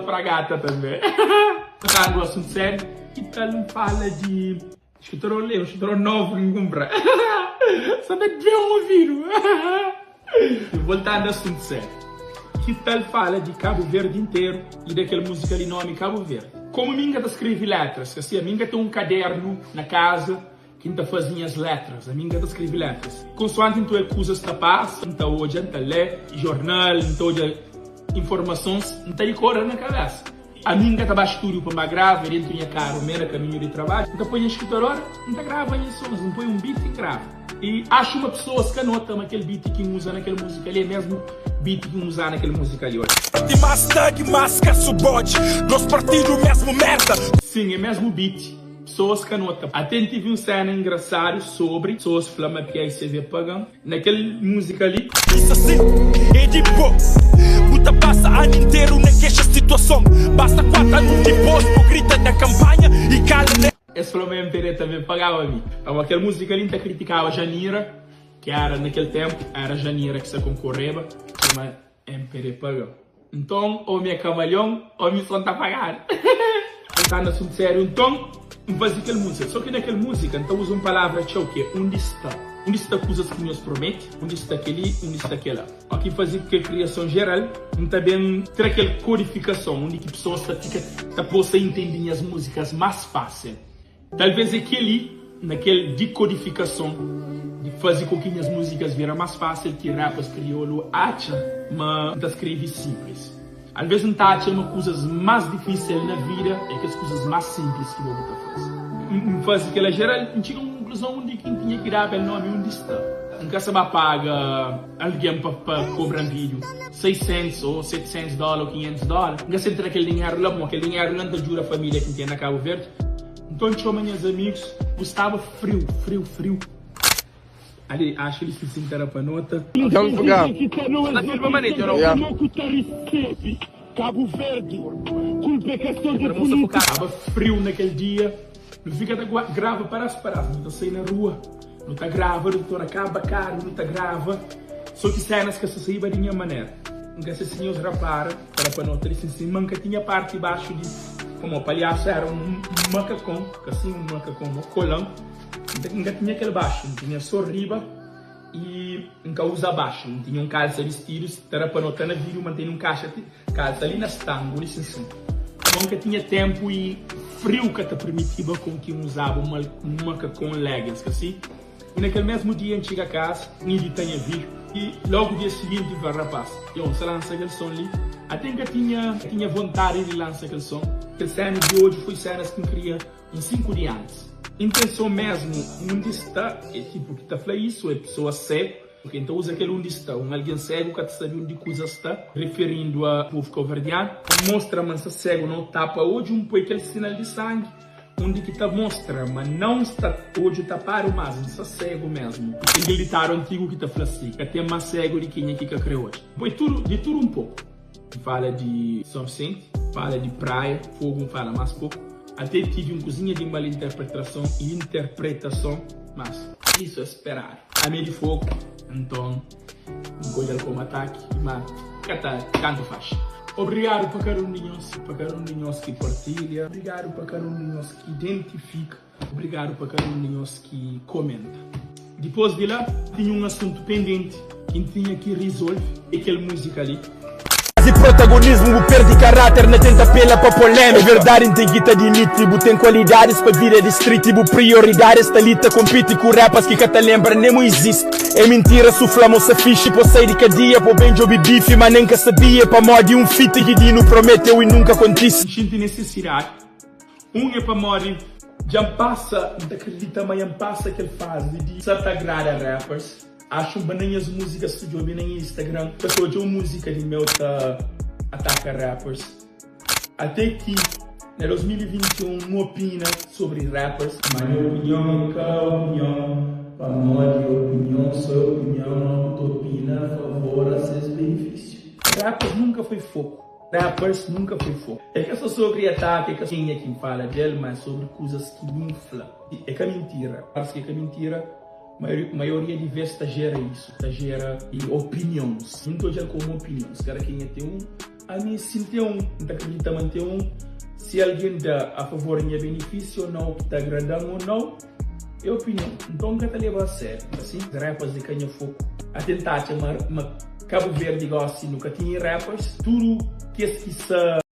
fragata tanbe. Tocando assunto sério, ki tal N fala di escritor li, un escritor novo ki N kumpra. Sa ta ben ouvidu. Voltando assunto sério, ki tal fala di Cabo Verde interu i da kel música li nomi Cabo Verde? Como mi N ka ta skrevi letras, kasi ami N ka ten un kadernu na kaza ki N ta faze nhas letras, ami N ka ta skrevi letras. Konsoanti N ta oja kuzas ta pasa, N ta odja, N ta lé jornal, N ta odja informasons, N ta dikora na kabesa. Ami N ka ta ba stúdiu pa N ba grava, é dentu nha karu mé na kaminhu di trabadju. N ta poi nha skritoradora, N ta grava nhas sons, N poi un beat N grava. I axu ma pesoas ka nota ma kel beat ki N uza na kel múzika li é mesmu beat ki N uza na kel múzika li. Odja. Di más tag, más ka subodji. Nos partidu mesmu merda. Sim, é mesmu beat. Pesoas ka nota. Até N tive un sena engrasadu sobri pesoas fla ma PICV paga-m na kel múzika li. Isso assim é di bo. Bu ta pasa anu interu na kexa situason. Basta 4 anu dipos bu grita na kampanha i kala na. Es fla ma MPD tanbe pagaba mi. Pamodi kel múzika li N ta kritikaba Janira, ki era na kel ténpu era Janira ki sa konkoreba, fla ma MPD paga-m. Nton, ô mi é kamalion, ô mi son ta pagadu. N ta na asuntu sériu, nton N faze kel múzika. Sô ki na kel múzika N ta uza un palavra txeu ki é undi sta. Undi sta kuzas ki nhos promete, undi sta kel-li, undi sta kel-la. Ó ki N faze kel kriason jeral, N ta ben tra kel kodifikason undi ki pesoas ta fika ta posa intende nhas múzikas más fásil. Talvês é kel-li, na kel dikodifikason di faze ku ki nhas múzikas bira más fásil ki rappers kriolu atxa ma N ta skrebe sinplis. Alvês N ta atxa ma kuzas más difísil na vida é kes kuzas más sinplis ki bo bu ta faze. N faze kel-la jeral, N txiga un konkluzon undi ki N tinha ki daba el nómi undi sta. N ka sa ba paga algen pa pa kobra-m vídiu 600 ô 700 dóla ô 500 dóla. N ka sa tra kel dinheru la pamodi kel dinheru la N ta djuda família ki N ten na Kabu Verdi. Nton txoma nhas amigus. Bu staba friu, friu, friu. Ali, acho li si sin kara pa nota. Staba friu na kel dia. Nu fika ta grava paras paras. Nu ta sai na rua, nu ta grava, nu ta torna kaba karu, nu ta grava. So ki senas ka sa saiba di nha manera. N ka sa si nhos rapara. Era pa nota di sinsin ma N ka tinha parti baxu di Pamó palhasu era un makakon Ka sin un makakon mo kolan N ka tinha kel baxu N tinha so riba i N ka uza baxu N tinha un kalsa bistidu Ta da pa nota na vidiu ma N tene un kaxa ti kalsa li na stangu di sinsin Pamó N ka tinha tenpu i friu ka ta pirmitiba kon ki N uzaba un makakon leggings ka si. I na kel mesmu dia N txiga kasa, N idita nha vídiu i lógu dia siginti N fla, Rapás, yo, N sta lansa kel son li. Até N ka tinha tinha vontadi di lansa kel son. Kel séna di oji foi sénas ki N kria uns 5 dia antis. Intenson mesmu undi sta é tipu ki ta fla isu é pesoa ségu, purki N ta uza kel undi sta. Un algen ségu ka ta sabe undi kuza sta, riferindu a povu kauverdianu. N mostra ma N sta ségu na un tapa odju, N poi kel sinal di sangi. Undi ki ta mostra ma não sta odju tapadu mas N sta segu mesmu. Ten kel ditadu antigu ki ta fla si, ka ten mas segu di kenha ki ka kre odja. Poi tudu, di tudu un poku. N fala di Son Vicente, N fala di Praia, Fogu N fala mas poku. Ate tive un kuzinha di mal interpretrason i interpretason, mas isu é speradu. Ami é di Fogu, nton N ka odja-l komu ataki, ma ka ta tantu faxi. Obrigadu pa kada un di nhos, pa kada un di nhos ki partilha, obrigadu pa kada un di nhos ki identifika, obrigadu pa kada un di nhos ki komenta. Dipôs di la, tinha un asuntu pendenti ki N tinha ki rizolve, é kel múzika li. Faze protagonismo bu perdi caráter na tenta apela pa polémica. É verdade n ten ki ta admiti bu ten qualidades pa vida di street bu prioridades sta li ta compiti ku rappers ki ka ta lembra nem mu existe. É mintira su fla mo sa fixe po sai di cadia po ben djobi bife ma nem ka sabia pamodi un feat ki Dino prometeu e nunca kontise. N xinti nesesidadi Un é pamodi dja N pasa, N ta kridita ma dja N pasa kel fazi di sa ta agrada rappers. Acho ma na nhas músicas si djobe na nha Instagram ka ta odja un música di meu ta ataka rappers. Até ki na 2021 N opina sobri rappers. Ma nha opinion é ka opinion pamodi opinion so é opinion o ku ta opina a favor a ses benefício. Rappers nunka foi foku. Rappers nunka foi foku. É ka so sobri ataka, é ka kenha ki N fala del, ma é sobri kuzas ki mi N fla. É ka mintira. Parse ki é ka mintira. Maioria di vez ta jera isu, ta jera opinions. N ta odja-l komu opinions. Kada kenha ten un. Ami si N ten un, N ta kridita ma N ten un, si algen da a favor di nha benefisiu o nau, ki ta agrada-m o nau, é opinion. Nton N ka ta leba a sériu. Asi, rappers di ka nha foku. A tenta atxa ma ma Kabu Verdi gosi nu ka tini rappers, tudu kes ki sa.